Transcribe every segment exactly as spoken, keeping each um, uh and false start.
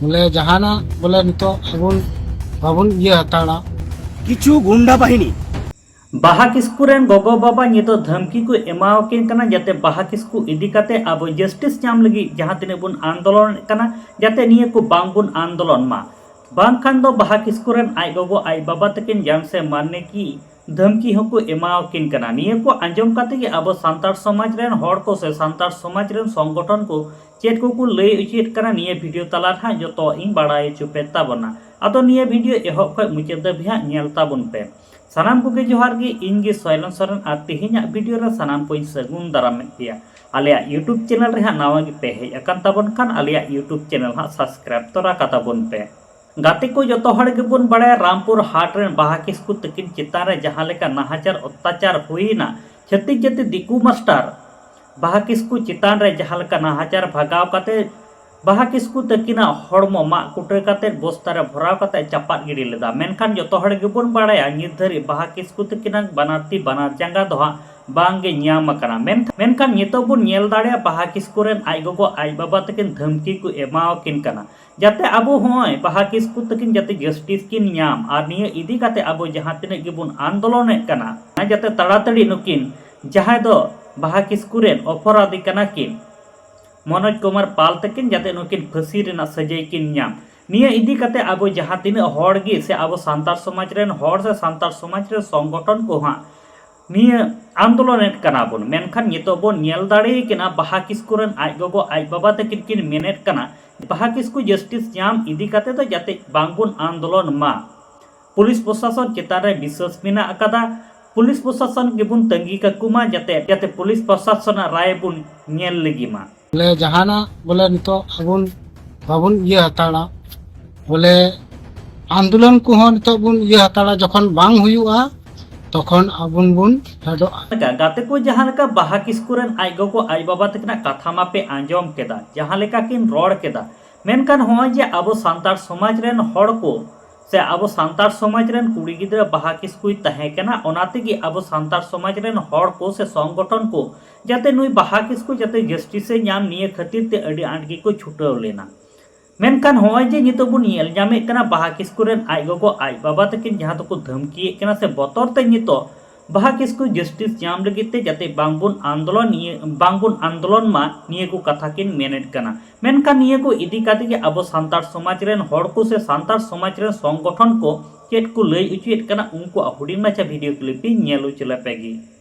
ᱵᱚᱞᱮ ᱡᱟᱦᱟᱱᱟᱜ ᱵᱚᱞᱮ ᱱᱤᱛᱚᱜ ᱟᱵᱚᱱ ᱵᱟᱵᱚᱱ ᱤᱭᱟᱹ ᱦᱟᱛᱟᱲᱟ᱾ ᱠᱤᱪᱷᱩ ᱜᱩᱱᱰᱟ ᱵᱟᱦᱤᱱᱤ᱾ ᱵᱟᱦᱟ ᱠᱤᱥᱠᱩ ᱨᱮᱱ ᱜᱚᱜᱚ ᱵᱟᱵᱟ ᱱᱤᱛᱚᱜ ᱫᱷᱟᱢᱠᱤ ᱠᱚ ᱮᱢᱟᱣᱟᱠᱤᱱ ᱠᱟᱱᱟ, ᱡᱟᱛᱮ ᱵᱟᱦᱟ ᱠᱤᱥᱠᱩ ᱤᱫᱤ ᱠᱟᱛᱮ ᱟᱵᱚ justice ᱧᱟᱢ ᱞᱟᱹᱜᱤᱫ ᱡᱟᱦᱟᱸ ᱛᱤᱱᱟᱹᱜ ᱵᱚᱱ ᱟᱱᱫᱳᱞᱚᱱᱮᱫ ᱠᱟᱱᱟ, ᱡᱟᱛᱮ ᱱᱤᱭᱟᱹ ᱠᱚ ᱵᱟᱝ ᱵᱚᱱ ᱟᱱᱫᱳᱞᱚᱱ ᱢᱟ᱾ ᱵᱟᱝᱠᱷᱟᱱ ᱫᱚ ᱵᱟᱦᱟ ᱠᱤᱥᱠᱩ ᱨᱮᱱ ᱟᱡ ᱜᱚᱜᱚ ᱟᱡ ᱵᱟᱵᱟ ᱛᱟᱹᱠᱤᱱ ᱡᱟᱱ ᱥᱮ ᱢᱟᱱ ᱠᱤ ᱫᱷᱟᱢᱠᱤ ᱦᱚᱸᱠᱚ ᱮᱢᱟᱣᱟᱠᱤᱱ ᱠᱟᱱᱟ᱾ ᱱᱤᱭᱟᱹ ᱠᱚ ᱟᱸᱡᱚᱢ ᱠᱟᱛᱮ ᱜᱮ ᱟᱵᱚ ᱥᱟᱱᱛᱟᱲ ᱥᱚᱢᱟᱡᱽ ᱨᱮᱱ ᱦᱚᱲ ᱠᱚ ᱥᱮ ᱥᱟᱱᱛᱟᱲ ᱥᱚᱢᱟᱡᱽ ᱨᱮᱱ ᱥᱚᱝᱜᱚᱴᱷᱚᱱ ᱠᱚ ᱪᱮᱫ ᱠᱚᱠᱚ ᱞᱟᱹᱭ ᱚᱪᱚᱭᱮᱫ ᱠᱟᱱᱟ, ᱱᱤᱭᱟᱹ video ᱛᱟᱞᱟ ᱨᱮ ᱦᱟᱸᱜ ᱡᱚᱛᱚ ᱤᱧ ᱵᱟᱲᱟᱭ ᱦᱚᱪᱚ ᱯᱮ ᱛᱟᱵᱚᱱᱟ᱾ ᱟᱫᱚ ᱱᱤᱭᱟᱹ video ᱮᱦᱚᱵ ᱠᱷᱚᱱ ᱢᱩᱪᱟᱹᱫ ᱫᱷᱟᱹᱵᱤᱡ ᱦᱟᱸᱜ ᱧᱮᱞ ᱛᱟᱵᱚᱱ ᱯᱮ᱾ ᱥᱟᱱᱟᱢ ᱠᱚᱜᱮ ᱡᱚᱦᱟᱨ ᱜᱮ, ᱤᱧ ᱜᱮ ᱥᱚᱭᱞᱚᱱ ᱥᱚᱨᱮᱱ, ᱟᱨ ᱛᱮᱦᱮᱧᱟᱜ video ᱨᱮ ᱥᱟᱱᱟᱢ ᱠᱚᱧ ᱥᱟᱹᱜᱩᱱ ᱫᱟᱨᱟᱢᱮᱫ ᱯᱮᱭᱟ᱾ ᱟᱞᱮᱭᱟᱜ YouTube channel ᱨᱮ ᱦᱟᱸᱜ ᱱᱟᱣᱟ ᱜᱮᱯᱮ ᱦᱮᱡ ᱟᱠᱟᱱ ᱛᱟᱵᱚᱱ ᱠᱷᱟᱱ, ᱟᱞᱮᱭᱟᱜ YouTube channel ᱦᱟᱸᱜ subscribe ᱛᱚᱨᱟ ᱠᱟᱛᱟᱵᱚᱱ ᱯᱮ᱾ ᱜᱟᱛᱮ ᱠᱚ, ᱡᱚᱛᱚ ᱦᱚᱲ ᱜᱮᱵᱚᱱ ᱵᱟᱲᱟᱭᱟ, ᱨᱟᱢᱯᱩᱨ ᱦᱟᱴ ᱨᱮᱱ ᱵᱟᱦᱟ ᱠᱤᱥᱠᱩ ᱛᱟᱹᱠᱤᱱ ᱪᱮᱛᱟᱱ ᱨᱮ ᱡᱟᱦᱟᱸ ᱞᱮᱠᱟ ᱱᱟᱦᱟᱪᱟᱨ ᱚᱛᱛᱟᱪᱟᱨ ᱦᱩᱭᱮᱱᱟ, ᱪᱷᱟᱹᱛᱤᱠ ᱡᱟᱹᱛᱤ ᱫᱤᱠᱩ ᱢᱟᱥᱴᱟᱨ ᱵᱟᱦᱟ ᱠᱤᱥᱠᱩ ᱪᱮᱛᱟᱱ ᱨᱮ ᱡᱟᱦᱟᱸ ᱞᱮᱠᱟ ᱱᱟᱦᱟᱪᱟᱨ ᱵᱷᱟᱜᱟᱣ ᱠᱟᱛᱮ ᱵᱟᱦᱟ ᱠᱤᱥᱠᱩ ᱛᱟᱹᱠᱤᱱᱟᱜ ᱦᱚᱲᱢᱚ ᱢᱟᱜ ᱠᱩᱴᱨᱟᱹ ᱠᱟᱛᱮ ᱵᱚᱥᱛᱟ ᱨᱮ ᱵᱷᱚᱨᱟᱣ ᱠᱟᱛᱮ ᱪᱟᱯᱟᱫ ᱜᱤᱰᱤ ᱞᱮᱫᱟ᱾ ᱢᱮᱱᱠᱷᱟᱱ ᱡᱚᱛᱚ ᱦᱚᱲ ᱜᱮᱵᱚᱱ ᱵᱟᱲᱟᱭᱟ, ᱱᱤᱛ ᱫᱷᱟᱹᱨᱤᱡ ᱵᱟᱦᱟ ᱠᱤᱥᱠᱩ ᱛᱟᱹᱠᱤᱱᱟᱜ ᱵᱟᱱᱟᱨ ᱛᱤ ᱵᱟᱱᱟᱨ ᱡᱟᱸᱜᱟ ᱫᱚ ᱦᱟᱸᱜ ᱵᱟᱝ ᱜᱮ ᱧᱟᱢ ᱟᱠᱟᱱᱟ᱾ ᱢᱮᱱ-, ᱢᱮᱱᱠᱷᱟᱱ ᱱᱤᱛᱚᱜ ᱵᱚᱱ ᱧᱮᱞ ᱫᱟᱲᱮᱭᱟᱜᱼᱟ, ᱵᱟᱦᱟ ᱠᱤᱥᱠᱩ ᱨᱮᱱ ᱟᱡ ᱜᱚᱜᱚ ᱟᱡ ᱵᱟᱵᱟ ᱛᱟᱹᱠᱤᱱ ᱫᱷᱟᱢᱠᱤ ᱠᱚ ᱮᱢᱟᱣᱟᱠᱤᱱ ᱠᱟᱱᱟ, ᱡᱟᱛᱮ ᱟᱵᱚ ᱦᱚᱸᱜᱼᱚᱭ ᱵᱟᱦᱟ ᱠᱤᱥᱠᱩ ᱛᱟᱹᱠᱤᱱ ᱡᱟᱛᱮ justice ᱠᱤᱱ ᱧᱟᱢ, ᱟᱨ ᱱᱤᱭᱟᱹ ᱤᱫᱤ ᱠᱟᱛᱮ ᱟᱵᱚ ᱡᱟᱦᱟᱸ ᱛᱤᱱᱟᱹᱜ ᱜᱮᱵᱚᱱ ᱟᱱᱫᱳᱞᱚᱱᱮᱫ ᱠᱟᱱᱟ, ᱡᱟᱛᱮ ᱛᱟᱲᱟᱛᱟᱲᱤ ᱱᱩᱠᱤᱱ ᱡᱟᱦᱟᱸᱭ ᱫᱚ ᱵᱟᱦᱟ ᱠᱤᱥᱠᱩ ᱨᱮᱱ ᱚᱯᱚᱨᱟᱫᱤ ᱠᱟᱱᱟ ᱠᱤᱱ, ᱢᱚᱱᱳᱡᱽ ᱠᱩᱢᱟᱨ ᱯᱟᱞ ᱛᱟᱹᱠᱤᱱ ᱡᱟᱛᱮ ᱱᱩᱠᱤᱱ ᱯᱷᱟᱹᱥᱤ ᱨᱮᱱᱟᱜ ᱥᱟᱹᱡᱟᱹᱭ ᱠᱤᱱ ᱧᱟᱢ᱾ ᱱᱤᱭᱟᱹ ᱤᱫᱤ ᱠᱟᱛᱮ ᱟᱵᱚ ᱡᱟᱦᱟᱸ ᱛᱤᱱᱟᱹᱜ ᱦᱚᱲ ᱜᱮ ᱥᱮ ᱟᱵᱚ ᱥᱟᱱᱛᱟᱲ ᱥᱚᱢᱟᱡᱽ ᱨᱮᱱ ᱦᱚᱲ ᱥᱮ ᱥᱟᱱᱛᱟᱲ ᱥᱚᱢᱟᱡᱽ ᱨᱮᱱ ᱥᱚᱝᱜᱚᱴᱷᱚᱱ ᱠᱚ ᱦᱟᱸᱜ ᱱᱤᱭᱟᱹ ᱟᱱᱫᱳᱞᱚᱱᱮᱫ ᱠᱟᱱᱟ ᱵᱚᱱ, ᱢᱮᱱᱠᱷᱟᱱ ᱱᱤᱛᱚᱜ ᱵᱚᱱ ᱧᱮᱞ ᱫᱟᱲᱮᱭᱟᱠᱤᱱᱟ, ᱵᱟᱦᱟ ᱠᱤᱥᱠᱩ ᱨᱮᱱ ᱟᱡ ᱜᱚᱜᱚ ᱟᱡ ᱵᱟᱵᱟ ᱛᱟᱹᱠᱤᱱ ᱠᱤᱱ ᱢᱮᱱᱮᱫ ᱠᱟᱱᱟ, ᱵᱟᱦᱟ ᱠᱤᱥᱠᱩ justice ᱧᱟᱢ ᱤᱫᱤ ᱠᱟᱛᱮ ᱫᱚ ᱡᱟᱛᱮ ᱵᱟᱝᱵᱚᱱ ᱟᱱᱫᱳᱞᱚᱱ ᱢᱟ᱾ ᱯᱩᱞᱤᱥ ᱯᱨᱚᱥᱟᱥᱚᱱ ᱪᱮᱛᱟᱱ ᱨᱮ ᱵᱤᱥᱣᱟᱥ ᱢᱮᱱᱟᱜ ᱟᱠᱟᱫᱟ᱾ ᱯᱩᱞᱤᱥ ᱯᱨᱚᱥᱟᱥᱚᱱ ᱜᱮᱵᱚᱱ ᱛᱟᱺᱜᱤ ᱠᱟᱠᱚ ᱢᱟ, ᱡᱟᱛᱮ, ᱡᱟᱛᱮ ᱯᱩᱞᱤᱥ ᱯᱨᱚᱥᱟᱥᱚᱱᱟᱜ ᱨᱟᱭ ᱵᱚᱱ ᱧᱮᱞ ᱞᱟᱹᱜᱤᱫ ᱢᱟ᱾ ᱵᱚᱞᱮ ᱡᱟᱦᱟᱱᱟᱜ ᱵᱚᱞᱮ ᱱᱤᱛᱚᱜ ᱟᱵᱚᱱ ᱵᱟᱵᱚᱱ ᱤᱭᱟᱹ ᱦᱟᱛᱟᱲᱟ, ᱵᱚᱞᱮ ᱟᱱᱫᱳᱞᱚᱱ ᱠᱚᱦᱚᱸ ᱱᱤᱛᱚᱜ ᱵᱚᱱ ᱤᱭᱟᱹ ᱦᱟᱛᱟᱲᱟ, ᱡᱚᱠᱷᱚᱱ ᱵᱟᱝ ᱦᱩᱭᱩᱜᱼᱟ ᱛᱚᱠᱷᱚᱱ ᱟᱵᱚᱱ ᱵᱚᱱ ᱯᱷᱮᱰᱚᱜᱼᱟ᱾ ᱜᱟᱛᱮ ᱠᱚ, ᱡᱟᱦᱟᱸ ᱞᱮᱠᱟ ᱵᱟᱦᱟ ᱠᱤᱥᱠᱩ ᱨᱮᱱ ᱟᱡ ᱜᱚᱜᱚ ᱟᱡ ᱵᱟᱵᱟ ᱛᱟᱹᱠᱤᱱᱟᱜ ᱠᱟᱛᱷᱟ ᱢᱟᱯᱮ ᱟᱸᱡᱚᱢ ᱠᱮᱫᱟ, ᱡᱟᱦᱟᱸ ᱞᱮᱠᱟ ᱠᱤᱱ ᱨᱚᱲ ᱠᱮᱫᱟ, ᱢᱮᱱᱠᱷᱟᱱ ᱦᱚᱸᱜᱼᱚᱭ ᱡᱮ ᱟᱵᱚ ᱥᱟᱱᱛᱟᱲ ᱥᱚᱢᱟᱡᱽ ᱨᱮᱱ ᱦᱚᱲ ᱠᱚ ᱥᱮ ᱟᱵᱚ ᱥᱟᱱᱛᱟᱲ ᱥᱚᱢᱟᱡᱽ ᱨᱮᱱ ᱠᱩᱲᱤ ᱜᱤᱫᱽᱨᱟᱹ ᱵᱟᱦᱟ ᱠᱤᱥᱠᱩᱭ ᱛᱟᱦᱮᱸ ᱠᱟᱱᱟ, ᱚᱱᱟ ᱛᱮᱜᱮ ᱟᱵᱚ ᱥᱟᱱᱛᱟᱲ ᱥᱚᱢᱟᱡᱽ ᱨᱮᱱ ᱦᱚᱲ ᱠᱚ ᱥᱮ ᱥᱚᱝᱜᱚᱴᱷᱚᱱ ᱠᱚ ᱡᱟᱛᱮ ᱱᱩᱭ ᱵᱟᱦᱟ ᱠᱤᱥᱠᱩ ᱡᱟᱛᱮ justice ᱮ ᱧᱟᱢ, ᱱᱤᱭᱟᱹ ᱠᱷᱟᱹᱛᱤᱨ ᱛᱮ ᱟᱹᱰᱤ ᱟᱸᱴ ᱜᱮᱠᱚ ᱪᱷᱩᱴᱟᱹᱣ ᱞᱮᱱᱟ᱾ ᱢᱮᱱᱠᱷᱟᱱ ᱦᱚᱸᱜᱼᱚᱭ ᱡᱮ ᱱᱤᱛᱚᱜ ᱵᱚᱱ ᱧᱮᱞ ᱧᱟᱢᱮᱫ ᱠᱟᱱᱟ, ᱵᱟᱦᱟ ᱠᱤᱥᱠᱩ ᱨᱮᱱ ᱟᱡ ᱜᱚᱜᱚ ᱟᱡ ᱵᱟᱵᱟ ᱛᱟᱹᱠᱤᱱ ᱡᱟᱦᱟᱸ ᱫᱚᱠᱚ ᱫᱷᱟᱢᱠᱤᱭᱮᱫ ᱠᱟᱱᱟ ᱥᱮ ᱵᱚᱛᱚᱨ ᱛᱮ ᱱᱤᱛᱚᱜ ᱵᱟᱦᱟ ᱠᱤᱥᱠᱩ ᱡᱟᱥᱴᱤᱥ ᱧᱟᱢ ᱞᱟᱹᱜᱤᱫ ᱛᱮ ᱡᱟᱛᱮ ᱵᱟᱝᱵᱚᱱ ᱟᱱᱫᱳᱞᱚᱱ, ᱱᱤᱭᱟᱹ ᱵᱟᱝᱵᱚᱱ ᱟᱱᱫᱳᱞᱚᱱ ᱢᱟ, ᱱᱤᱭᱟᱹ ᱠᱚ ᱠᱟᱛᱷᱟ ᱠᱤᱱ ᱢᱮᱱᱮᱫ ᱠᱟᱱᱟ᱾ ᱢᱮᱱᱠᱷᱟᱱ ᱱᱤᱭᱟᱹ ᱠᱚ ᱤᱫᱤ ᱠᱟᱛᱮ ᱜᱮ ᱟᱵᱚ ᱥᱟᱱᱛᱟᱲ ᱥᱚᱢᱟᱡᱽ ᱨᱮᱱ ᱦᱚᱲ ᱠᱚ ᱥᱮ ᱥᱟᱱᱛᱟᱲ ᱥᱚᱢᱟᱡᱽ ᱨᱮᱱ ᱥᱚᱝᱜᱚᱴᱷᱚᱱ ᱠᱚ ᱪᱮᱫ ᱠᱚ ᱞᱟᱹᱭ ᱚᱪᱚᱭᱮᱫ ᱠᱟᱱᱟ, ᱩᱱᱠᱩᱣᱟᱜ ᱦᱩᱰᱤᱧ ᱢᱟᱪᱷᱟ ᱵᱷᱤᱰᱤᱭᱳ ᱠᱞᱤᱯ ᱤᱧ ᱧᱮᱞ ᱦᱚᱪᱚ ᱞᱮᱯᱮ ᱜᱮ᱾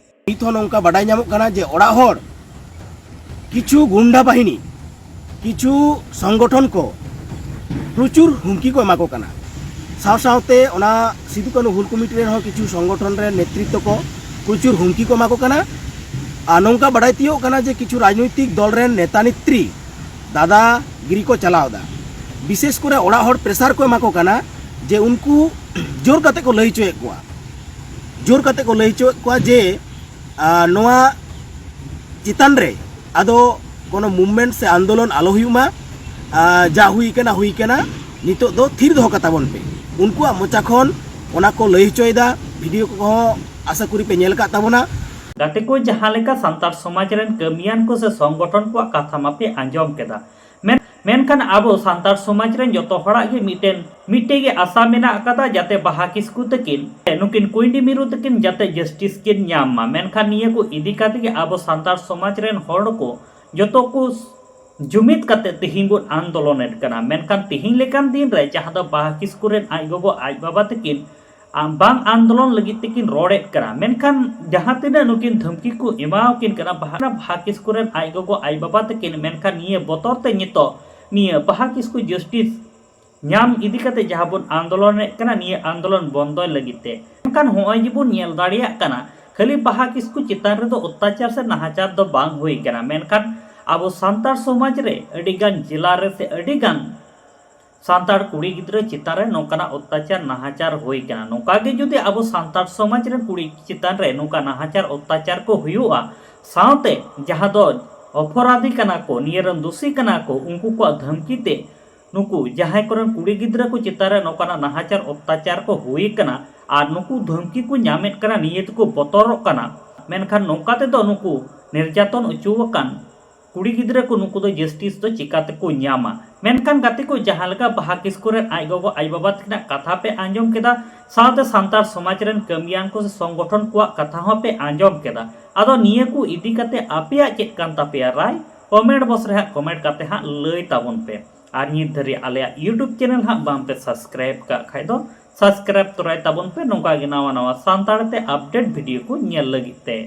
ᱱᱤᱛ ᱦᱚᱸ ᱱᱚᱝᱠᱟ ᱵᱟᱰᱟᱭ ᱧᱟᱢᱚᱜ ᱠᱟᱱᱟ ᱡᱮ ᱚᱲᱟᱜ ᱦᱚᱲ ᱠᱤᱪᱷᱩ ᱜᱩᱱᱰᱟ ᱵᱟᱦᱤᱱᱤ, ᱠᱤᱪᱷᱩ ᱥᱚᱝᱜᱚᱴᱷᱚᱱ ᱠᱚ ᱯᱨᱚᱪᱩᱨ ᱦᱩᱢᱠᱤ ᱠᱚ ᱮᱢᱟ ᱠᱚ ᱠᱟᱱᱟ᱾ ᱥᱟᱶ ᱥᱟᱶᱛᱮ ᱚᱱᱟ ᱥᱤᱫᱩ ᱠᱟᱹᱱᱦᱩ ᱦᱩᱞ ᱠᱚᱢᱤᱴᱤ ᱨᱮᱱ ᱦᱚᱸ ᱠᱤᱪᱷᱩ ᱥᱚᱝᱜᱚᱴᱷᱚᱱ ᱨᱮᱱ ᱱᱮᱛᱨᱤᱛᱵ ᱠᱚ ᱯᱨᱚᱪᱩᱨ ᱦᱩᱢᱠᱤ ᱠᱚ ᱮᱢᱟ ᱠᱚ ᱠᱟᱱᱟ᱾ ᱟᱨ ᱱᱚᱝᱠᱟ ᱵᱟᱰᱟᱭ ᱛᱤᱭᱳᱜ ᱠᱟᱱᱟ ᱡᱮ ᱠᱤᱪᱷᱩ ᱨᱟᱡᱽᱱᱳᱭᱛᱤᱠ ᱫᱚᱞ ᱨᱮᱱ ᱱᱮᱛᱟ ᱱᱮᱛᱨᱤ ᱫᱟᱫᱟᱜᱤᱨᱤ ᱠᱚ ᱪᱟᱞᱟᱣ ᱮᱫᱟ᱾ ᱵᱤᱥᱮᱥ ᱠᱚᱨᱮ ᱚᱲᱟᱜ ᱦᱚᱲ ᱯᱨᱮᱥᱟᱨ ᱠᱚ ᱮᱢᱟ ᱠᱚ ᱠᱟᱱᱟ ᱡᱮ ᱩᱱᱠᱩ ᱡᱳᱨ ᱠᱟᱛᱮ ᱠᱚ ᱞᱟᱹᱭ ᱦᱚᱪᱚᱭᱮᱫ ᱠᱚᱣᱟ, ᱡᱳᱨ ᱠᱟᱛᱮ ᱠᱚ ᱞᱟᱹᱭ ᱦᱚᱪᱚᱭᱮᱫ ᱠᱚᱣᱟ ᱡᱮ ᱟᱨ ᱱᱚᱣᱟ ᱪᱮᱛᱟᱱ ᱨᱮ ᱟᱫᱚ ᱠᱳᱱᱳ ᱢᱩᱵᱷᱢᱮᱱᱴ ᱥᱮ ᱟᱱᱫᱳᱞᱚᱱ ᱟᱞᱚ ᱦᱩᱭᱩᱜ ᱢᱟ᱾ ᱟᱨ ᱡᱟ ᱦᱩᱭ ᱠᱟᱱᱟ ᱦᱩᱭ ᱠᱟᱱᱟ, ᱱᱤᱛᱚᱜ ᱫᱚ ᱛᱷᱤᱨ ᱫᱚᱦᱚ ᱠᱟᱛᱟ ᱵᱚᱱ ᱯᱮ᱾ ᱩᱱᱠᱩᱣᱟᱜ ᱢᱚᱪᱟ ᱠᱷᱚᱱ ᱚᱱᱟ ᱠᱚ ᱞᱟᱹᱭ ᱦᱚᱪᱚᱭᱮᱫᱟ᱾ ᱵᱷᱤᱰᱤᱭᱳ ᱠᱚᱦᱚᱸ ᱟᱥᱟ ᱠᱚᱨᱤ ᱯᱮ ᱧᱮᱞ ᱟᱠᱟᱫ ᱛᱟᱵᱚᱱᱟ᱾ ᱜᱟᱛᱮ ᱠᱚ, ᱡᱟᱦᱟᱸ ᱞᱮᱠᱟ ᱥᱟᱱᱛᱟᱲ ᱥᱚᱢᱟᱡᱽ ᱨᱮᱱ ᱠᱟᱹᱢᱤᱭᱟᱱ ᱠᱚ ᱥᱮ ᱥᱚᱝᱜᱚᱴᱷᱚᱱ ᱠᱚᱣᱟᱜ ᱠᱟᱛᱷᱟ ᱢᱟᱯᱮ ᱟᱸᱡᱚᱢ ᱠᱮᱫᱟ, ᱢᱮᱱ-, ᱢᱮᱱᱠᱷᱟᱱ ᱟᱵᱚ ᱥᱟᱱᱛᱟᱲ ᱥᱚᱢᱟᱡᱽ ᱨᱮᱱ ᱡᱚᱛᱚ ᱦᱚᱲᱟᱜ ᱜᱮ ᱢᱤᱫᱴᱮᱱ, ᱢᱤᱫᱴᱮᱡ ᱜᱮ ᱟᱥᱟ ᱢᱮᱱᱟᱜ ᱟᱠᱟᱫᱟ, ᱡᱟᱛᱮ ᱵᱟᱦᱟ ᱠᱤᱥᱠᱩ ᱛᱟᱹᱠᱤᱱ, ᱱᱩᱠᱤᱱ ᱠᱩᱭᱰᱤ ᱢᱤᱨᱩ ᱛᱟᱹᱠᱤᱱ ᱡᱟᱛᱮ ᱡᱟᱥᱴᱤᱥ ᱠᱤᱱ ᱧᱟᱢ ᱢᱟ᱾ ᱢᱮᱱᱠᱷᱟᱱ ᱱᱤᱭᱟᱹ ᱠᱚ ᱤᱫᱤ ᱠᱟᱛᱮ ᱜᱮ ᱟᱵᱚ ᱥᱟᱱᱛᱟᱲ ᱥᱚᱢᱟᱡᱽ ᱨᱮᱱ ᱦᱚᱲ ᱠᱚ ᱡᱚᱛᱚ ᱠᱚ ᱡᱩᱢᱤᱫ ᱠᱟᱛᱮ ᱛᱤᱦᱤᱧ ᱵᱚᱱ ᱟᱱᱫᱳᱞᱚᱱᱮᱫ ᱠᱟᱱᱟ᱾ ᱢᱮᱱᱠᱷᱟᱱ ᱛᱤᱦᱤᱧ ᱞᱮᱠᱟᱱ ᱫᱤᱱ ᱨᱮ ᱡᱟᱦᱟᱸ ᱫᱚ ᱵᱟᱦᱟ ᱠᱤᱥᱠᱩ ᱨᱮᱱ ᱟᱡ ᱜᱚᱜᱚ ᱟᱡ ᱵᱟᱵᱟ ᱛᱟᱹᱠᱤᱱ ᱟᱢ ᱵᱟᱝ ᱟᱱᱫᱳᱞᱚᱱ ᱞᱟᱹᱜᱤᱫ ᱛᱮᱠᱤᱱ ᱨᱚᱲᱮᱫ ᱠᱟᱱᱟ, ᱢᱮᱱᱠᱷᱟᱱ ᱡᱟᱦᱟᱸ ᱛᱤᱱᱟᱹᱜ ᱱᱩᱠᱤᱱ ᱫᱷᱟᱢᱠᱤ ᱠᱚ ᱮᱢᱟᱣᱟᱠᱤᱱ ᱠᱟᱱᱟ ᱵᱟᱦᱟ, ᱵᱟᱦᱟ ᱠᱤᱥᱠᱩ ᱨᱮᱱ ᱟᱡ ᱜᱚᱜᱚ ᱟᱡ ᱵᱟᱵᱟ ᱛᱟᱹᱠᱤᱱ, ᱢᱮᱱᱠᱷᱟᱱ ᱱᱤᱭᱟᱹ ᱵᱚᱛᱚᱨ ᱛᱮ ᱱᱤᱛᱚᱜ ᱱᱤᱭᱟᱹ ᱵᱟᱦᱟ ᱠᱤᱥᱠᱩ ᱡᱟᱥᱴᱤᱥ ᱧᱟᱢ ᱤᱫᱤ ᱠᱟᱛᱮ ᱡᱟᱦᱟᱸ ᱵᱚᱱ ᱟᱱᱫᱳᱞᱚᱱᱮᱫ ᱠᱟᱱᱟ, ᱱᱤᱭᱟᱹ ᱟᱱᱫᱳᱞᱚᱱ ᱵᱚᱱᱫᱚᱭ ᱞᱟᱹᱜᱤᱫ ᱛᱮ᱾ ᱢᱮᱱᱠᱷᱟᱱ ᱦᱚᱸᱜᱼᱚᱭ ᱡᱮᱵᱚᱱ ᱧᱮᱞ ᱫᱟᱲᱮᱭᱟᱜ ᱠᱟᱱᱟ, ᱠᱷᱟᱹᱞᱤ ᱵᱟᱦᱟ ᱠᱤᱥᱠᱩ ᱪᱮᱛᱟᱱ ᱨᱮᱫᱚ ᱚᱛᱛᱟᱪᱟᱨ ᱥᱮ ᱱᱟᱦᱟᱪᱟᱨ ᱫᱚ ᱵᱟᱝ ᱦᱩᱭ ᱠᱟᱱᱟ, ᱢᱮᱱᱠᱷᱟᱱ ᱟᱵᱚ ᱥᱟᱱᱛᱟᱲ ᱥᱚᱢᱟᱡᱽ ᱨᱮ ᱟᱹᱰᱤᱜᱟᱱ ᱡᱮᱞᱟ ᱨᱮ ᱥᱮ ᱟᱹᱰᱤᱜᱟᱱ ᱥᱟᱱᱛᱟᱲ ᱠᱩᱲᱤ ᱜᱤᱫᱽᱨᱟᱹ ᱪᱮᱛᱟᱱ ᱨᱮ ᱱᱚᱝᱠᱟᱱᱟᱜ ᱚᱛᱛᱟᱪᱟᱨ ᱱᱟᱦᱟᱪᱟᱨ ᱦᱩᱭ ᱠᱟᱱᱟ᱾ ᱱᱚᱝᱠᱟ ᱜᱮ ᱡᱩᱫᱤ ᱟᱵᱚ ᱥᱟᱱᱛᱟᱲ ᱥᱚᱢᱟᱡᱽ ᱨᱮᱱ ᱠᱩᱲᱤ ᱪᱮᱛᱟᱱ ᱨᱮ ᱱᱚᱝᱠᱟ ᱱᱟᱦᱟᱪᱟᱨ ᱚᱛᱛᱟᱪᱟᱨ ᱠᱚ ᱦᱩᱭᱩᱜᱼᱟ, ᱥᱟᱶᱛᱮ ᱡᱟᱦᱟᱸ ᱫᱚ ᱚᱯᱚᱨᱟᱫᱷᱤ ᱠᱟᱱᱟ ᱠᱚ, ᱱᱤᱭᱟᱹ ᱨᱮᱱ ᱫᱳᱥᱤ ᱠᱟᱱᱟ ᱠᱚ, ᱩᱱᱠᱩ ᱠᱚᱣᱟᱜ ᱫᱷᱟᱢᱠᱤ ᱛᱮ ᱱᱩᱠᱩ ᱡᱟᱦᱟᱸᱭ ᱠᱚᱨᱮᱱ ᱠᱩᱲᱤ ᱜᱤᱫᱽᱨᱟᱹ ᱠᱚ ᱪᱮᱛᱟᱱ ᱨᱮ ᱱᱚᱝᱠᱟᱱᱟᱜ ᱱᱟᱦᱟᱪᱟᱨ ᱚᱛᱛᱟᱪᱟᱨ ᱠᱚ ᱦᱩᱭ ᱠᱟᱱᱟ ᱟᱨ ᱱᱩᱠᱩ ᱫᱷᱟᱢᱠᱤ ᱠᱚ ᱧᱟᱢᱮᱫ ᱠᱟᱱᱟ, ᱱᱤᱭᱟᱹ ᱛᱮᱠᱚ ᱵᱚᱛᱚᱨᱚᱜ ᱠᱟᱱᱟ᱾ ᱢᱮᱱᱠᱷᱟᱱ ᱱᱚᱝᱠᱟ ᱛᱮᱫᱚ ᱱᱩᱠᱩ ᱱᱤᱨᱡᱟᱛᱚᱱ ᱚᱪᱚ ᱟᱠᱟᱱ ᱠᱩᱲᱤ ᱜᱤᱫᱽᱨᱟᱹ ᱠᱚ ᱱᱩᱠᱩ ᱫᱚ ᱡᱟᱥᱴᱤᱥ ᱫᱚ ᱪᱤᱠᱟ ᱛᱮᱠᱚ ᱧᱟᱢᱟ? ᱢᱮᱱᱠᱷᱟᱱ ᱜᱟᱛᱮ ᱠᱚ, ᱡᱟᱦᱟᱸ ᱞᱮᱠᱟ ᱵᱟᱦᱟ ᱠᱤᱥᱠᱩ ᱨᱮᱱ ᱟᱡ ᱜᱚᱜᱚ ᱟᱡ ᱵᱟᱵᱟ ᱛᱟᱹᱠᱤᱱᱟᱜ ᱠᱟᱛᱷᱟ ᱯᱮ ᱟᱸᱡᱚᱢ ᱠᱮᱫᱟ, ᱥᱟᱶᱛᱮ ᱥᱟᱱᱛᱟᱲ ᱥᱚᱢᱟᱡᱽ ᱨᱮᱱ ᱠᱟᱹᱢᱤᱭᱟᱱ ᱠᱚ ᱥᱮ ᱥᱚᱝᱜᱚᱴᱷᱚᱱ ᱠᱚᱣᱟᱜ ᱠᱟᱛᱷᱟ ᱦᱚᱸ ᱯᱮ ᱟᱸᱡᱚᱢ ᱠᱮᱫᱟ᱾ ᱟᱫᱚ ᱱᱤᱭᱟᱹ ᱠᱚ ᱤᱫᱤ ᱠᱟᱛᱮ ᱟᱯᱮᱭᱟᱜ ᱪᱮᱫ ᱠᱟᱱ ᱛᱟᱯᱮᱭᱟ ᱨᱟᱭ? ᱠᱚᱢᱮᱱᱴ ᱵᱚᱠᱥ ᱨᱮ ᱦᱟᱸᱜ ᱠᱚᱢᱮᱱᱴ ᱠᱟᱛᱮ ᱦᱟᱸᱜ ᱞᱟᱹᱭ ᱛᱟᱵᱚᱱ ᱯᱮ᱾ ᱟᱨ ᱱᱤᱛ ᱫᱷᱟᱹᱨᱤᱡ ᱟᱞᱮᱭᱟᱜ YouTube ᱪᱮᱱᱮᱞ ᱦᱟᱸᱜ ᱵᱟᱝ ᱯᱮ ᱥᱟᱵᱥᱠᱨᱟᱭᱤᱵ ᱠᱟᱜ ᱠᱷᱟᱡ ᱫᱚ ᱥᱟᱵᱥᱠᱨᱟᱭᱤᱵ ᱛᱚᱨᱟᱭ ᱛᱟᱵᱚᱱ ᱯᱮ, ᱱᱚᱝᱠᱟ ᱜᱮ ᱱᱟᱣᱟ ᱱᱟᱣᱟ ᱥᱟᱱᱛᱟᱲ ᱛᱮ ᱟᱯᱰᱮᱴ ᱵᱷᱤᱰᱤᱭᱳ ᱠᱚ ᱧᱮᱞ ᱞᱟᱹᱜᱤᱫ ᱛᱮ᱾